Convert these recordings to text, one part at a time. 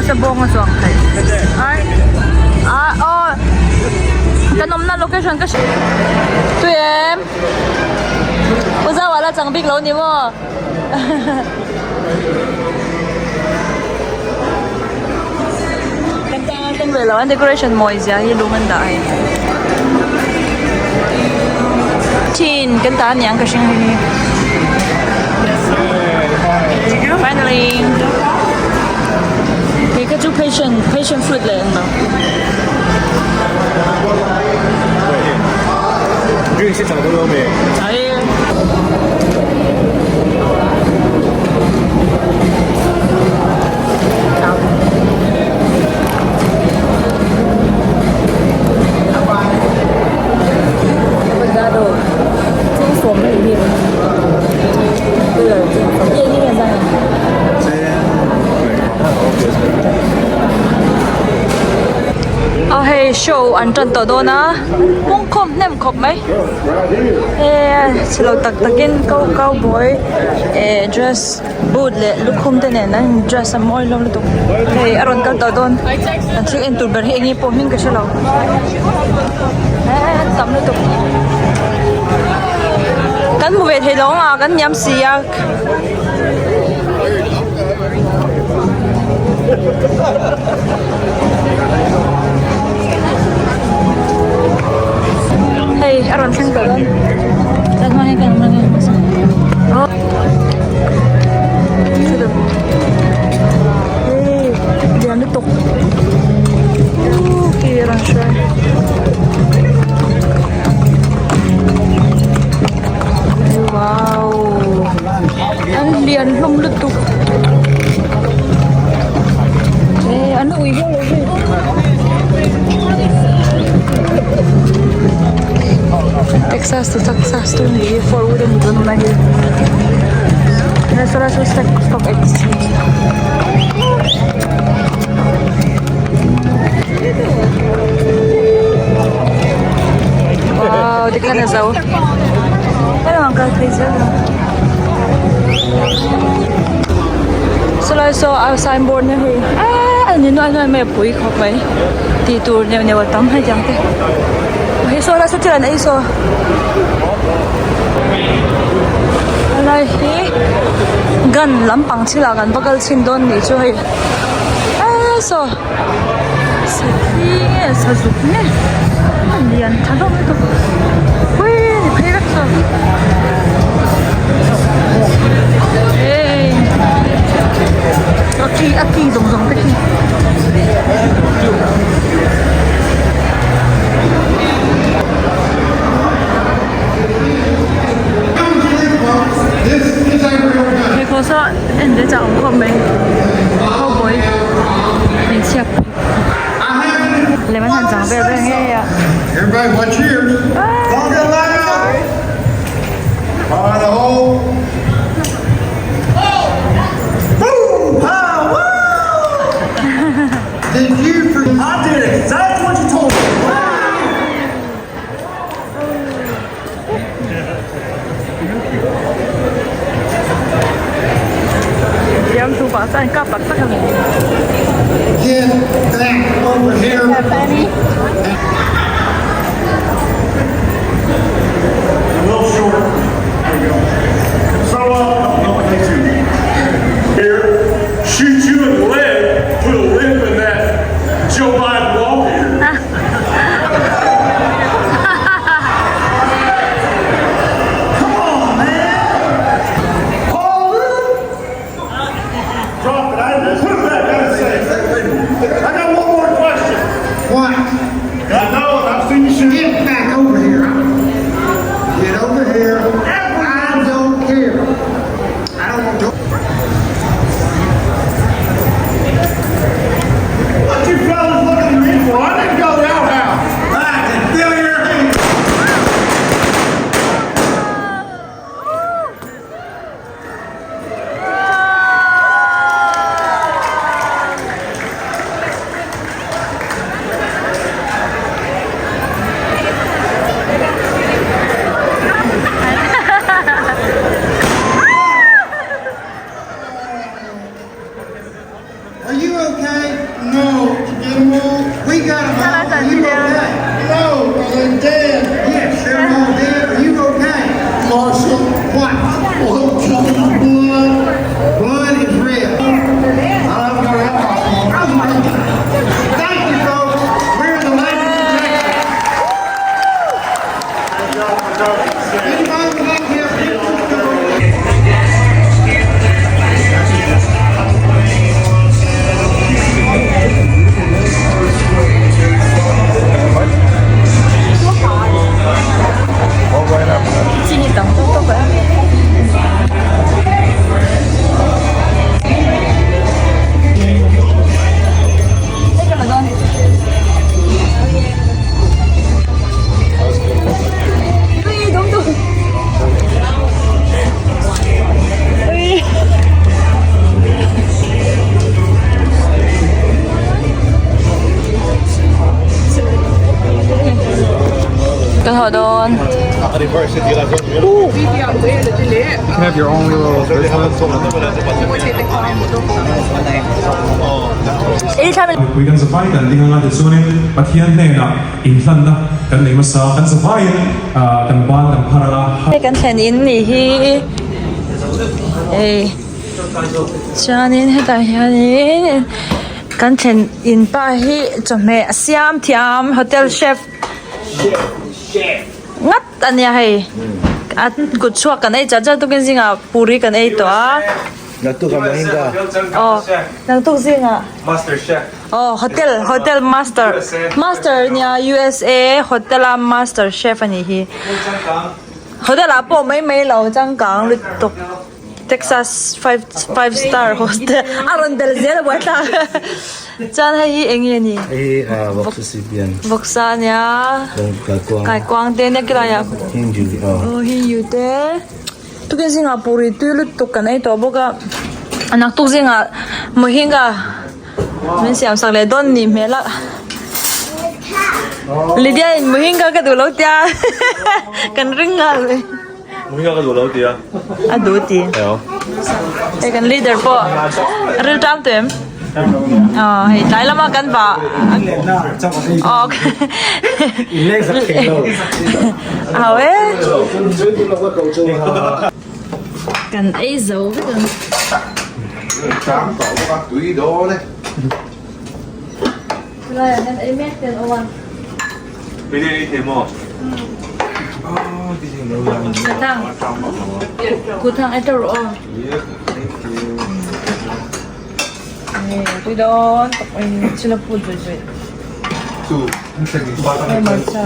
Nasa bawng a chuang thei ai ah aw kan awmna location ka hria tui em u zau ah la chang bik lo ni maw. Kan tang a thleng ve lo an decoration mawi zia hi lung an dah a hei thin kan ta aniang ka hring hi finally hei kha chu passion passion fruit leh englo A hei show an tan tawh dawn a pungkhawm hnem khawp mai he chhelo tak takin cowboy eh dress boot leh lukhum te nen an in dress a mawi hlawm lutuk hei a rawn kal tawh dawn an thil en tur ber hi enge pawh hming ka hrelo eee an tam lutuk kan hmu ve thei lo ang a kan hniam si a. Hei a rawn thleng tawh dawn chuan hma hian kan awm reng a hei lian lutuk khi a rawn hruai wow an lian hlawm lutuk eh an ui viau lo hei. Texas to Texas to ni hi Fort Wood a ni dawn mai hi National Stock Exchange wow tikhan a zo hello ang kal phei zel ang sawlai saw a signboard na hei eee ani nuai nuai mai a pui khawp mai tih tur neuh neuh a tam hei tiang te hei saw lai saw thil an ei saw helai hi gun lampang thil ah kan va kal chhin dawn nih chu hei eee saw sakhi nge sazuk nge a lian tha hlawm lutuk uii ni phei vek saw hei a ki a ki zawng zawng te khi. Pheikhawk saw en ve chak awm khawp mai cowboy hmeichhia pheikhawk lem an han chang vel vel ngei a. Fiamthu pah chuan kap tak tak a ni. Get back over here. A little short. There you go. So, uh, no, thank you. Here, shoot you in the leg, put a limp in that Joe Biden wall here. Come on, man. Paul Drop it. I didn't put it back. I didn't say it. I got one more question. What? I know, I've seen you shoot. Get back over here. Get over here. I don't care. I don't want to. What you fellas looking at me for? I didn't go to the outhouse. I can feel your heat. you okay? No. Did you get 'em all? We got 'em all. Are you okay? No. Are they dead? Yes, they're all dead. Are you okay? Marshal. What? What color blood? Blood is red. I don't go to Thank you, folks. We're in the language of Texas. Anybody would like to have pictures of the Chini tam tawk tawk a. Kan haw dawn. You can have your own little business. Mipui kan zavai kan ding anga tichuanin Pathian hnenah inhlanna kan nei hmasa kan zavaiin kan ban kan phar anga. Hei kan thlen in nih hi hei chuanin hetah hianin kan thlen in pa hi chawhmeh a siam thiam hotel chef ngat a nia hei a kut chhuak kan ei chat chat tukin zingah puri kan ei tawh a. Naktuk ah Mahinga. Aw naktuk zingah. Master chef. Aw hotel hotel master master nia USA hotel a master chef a nih hi. Hotel ah pawh mai mai lo changkang lutuk Texas 5 star hotel a rawn bel zel a buaithlak chuan hei hi eng nge ni? Hei hi vawksa sipian. Vawksa ania. Kaikuang te ania khilaiah. Hindu aw. Aw hindu te. Tukin zingah puri tui lutuk kan ei tawh bawk a, naktuk zingah mohinga min siam sak leh dawn nih hmel a, Lydia in mohinga ka duh lo tia kan ring nghal mai. Mohinga ka duh lo tia. A duh ti. Hei kan leader pawh ril ṭam tawh em? Aw hei tlai lama kan vah aw Au e Kan ei zo vek ang. Helaiah hian ei mek te an awm a. Kuthang ei ta rawh aw. Tui dawn tak mai chil a phut zawih zawih. Hei hmarcha.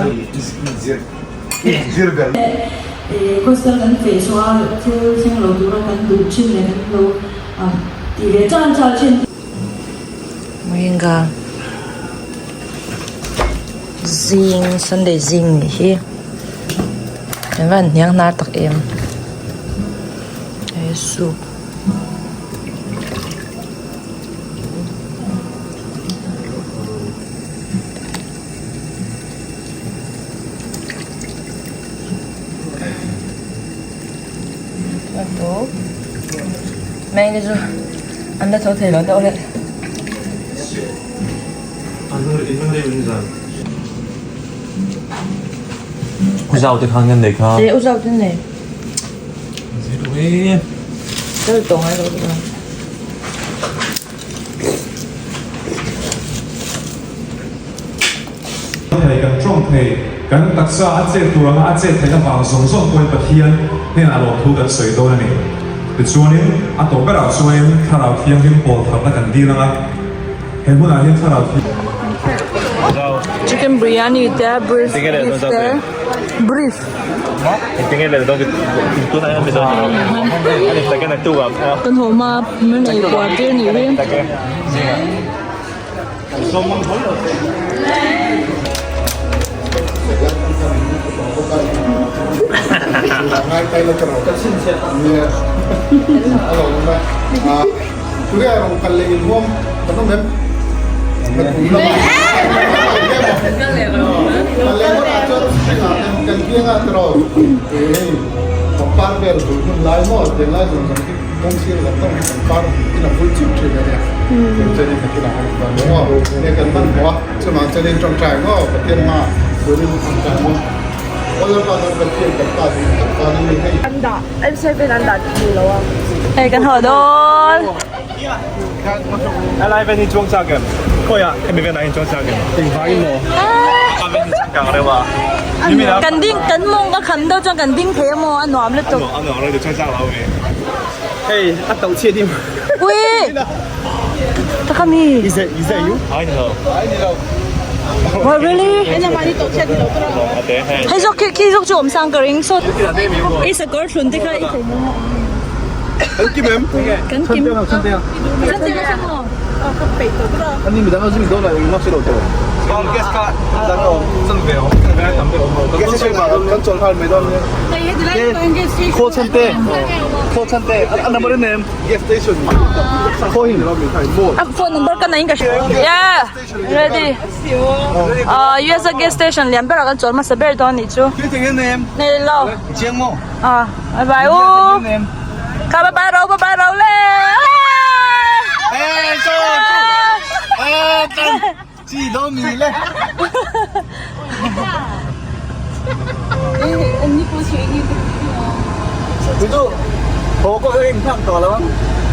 Khawsal kan feh chhuah a thil thleng lo tura kan duh thin leh kan lo tih ve chan chan thin. Moringa zing Sunday zing nih hi kan van hniang hnar tak em hei soup. Meng te chu an la tho thei lo deuh hlek. Uzau te khan kan nei kha. E uzau te nei. Tel tawh ngai lo bawk a. Thei kan tawng thei, kan taksa a chet tur anga a chet theih avang zawng zawng pawhin Pathian hnenah lawmthu kan sawi dawn a ni. Tichuanin a tawp berah chuanin Thlarau Thianghlim pawl tharna kan dil anga he hmunah hian Thlarau Chicken biryani te beef te beef. Kan haw hma min ei kual tir nih hi. Pangpar vel vul hun lai maw tiang lai zawng zawng hi kawng sir zawng zawng hi pangpar in a vul chuk thin a nia. Chung chuanin nakin ah kan intuan leh maw nia kan hmanhmawh a chumah chuanin tawngtai maw Pathian hma turin tawngtai maw Aw Lalpa kan Pathian kan pa duh tak vangin mi hei. An dah M7 an dah duh lo a. Hei kan haw dawn. Helai ven hi chuang chak em? Khawiah hemi venah hian chuang chak em? Engvangin maw? A ven hi changkang reuh a. Kan ding kan mawng ka kham deuh chuan kan ding thei a maw a nuam lutuk. A nuam reuh chuang chak lo ve. Hei a tauh chhiat hi. Ui! Taka mi. Is that is that you? I know. What really? Hei zawk khi khi zawk chu awm sang ka ring so. I sakawr thlun te kha i thei maw? Kan kim em? Kan kim. Chhan te a maw? Ani midang a zui dawn a engmah hre lo tawh. Gas kha dang a awm chan ve awm gas station ah kan chawl nghal mai dawn nia. Khaw chhan te khaw chhan te a number in em gas station khaw hin A phone number ka nei in ka hria. Yeah ready. Ah USA gas station lian berah kan chawl hmasa ber dawn anih chu. Nei lo. Ah bye bye u. Kha bye bye ro bye bye ro le.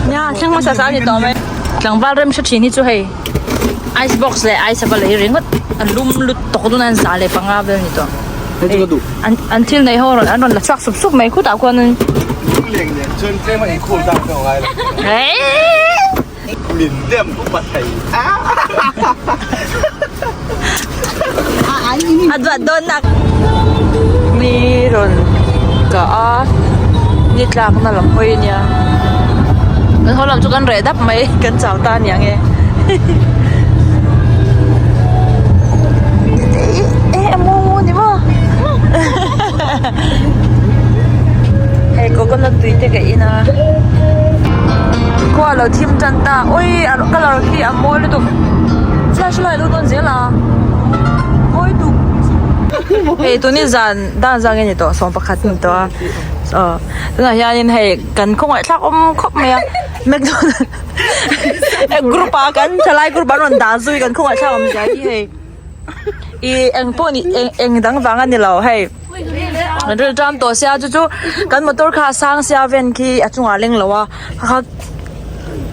Nia thleng hmasa sa a ni tawh mai. Tlangval rem hre thin hi chu hei ice box leh ice a va lei ringawt a lum lut tawk dawn a an za leh panga vel a ni tawh. An an thil neih ho rawn an rawn la chhuak sup sup mai khutah khuanin. A duat dawn nak. Ni rawn kah a ni tlakna lam hawi a nia. Kan haw lam chu kan reh dap mai kan chau ta aniang e. Eh a mu mu ni maw. Hei coconut tui te ka in a khua lo thim tan ta ui a colour khi a mawi lutuk flashlight lo dawn zel a mawi tuk hei tuni zan dan zang nge ni tawh sawmpakhat a ni tawh a aw tunah hianin hei kan khawngaih thlak awm khawp mai a mcdonald group ah kan thalai group an rawn dah zui kan khawngaih thlak awm zia hi hei. Ih eng pawh ni eng eng dang vang a ni lo hei an ril ṭam tawh sia chu chu kan motor kha a sang sia van khi a chungah a leng lo a kha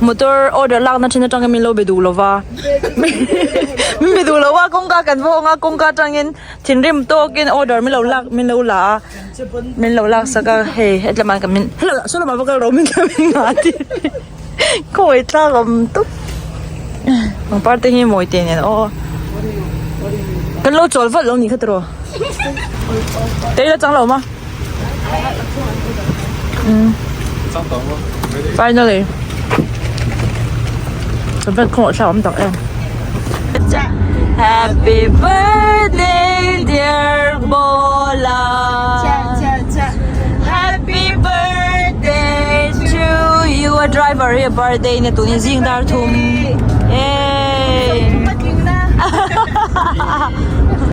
motor order lakna ṭhin aṭangin min lo be duh lo va min be duh lo a kawngka kan va hawng a kawngka aṭangin thinrim tawkin order min lo lak min lo la a min lo lak sak a hei hetlama kan min hello saw lamah va kal rawh min ngah tir. Khawi tlak awm tawp pangpar te hi mawi teh nen aw kan lo chawl vat lo nih kha tiraw tei la chang lo ma finally kan vel khawng thlak awm tak em happy birthday dear bola Happy birthday to you a driver hi a birthday na tunin zing dar thum yay.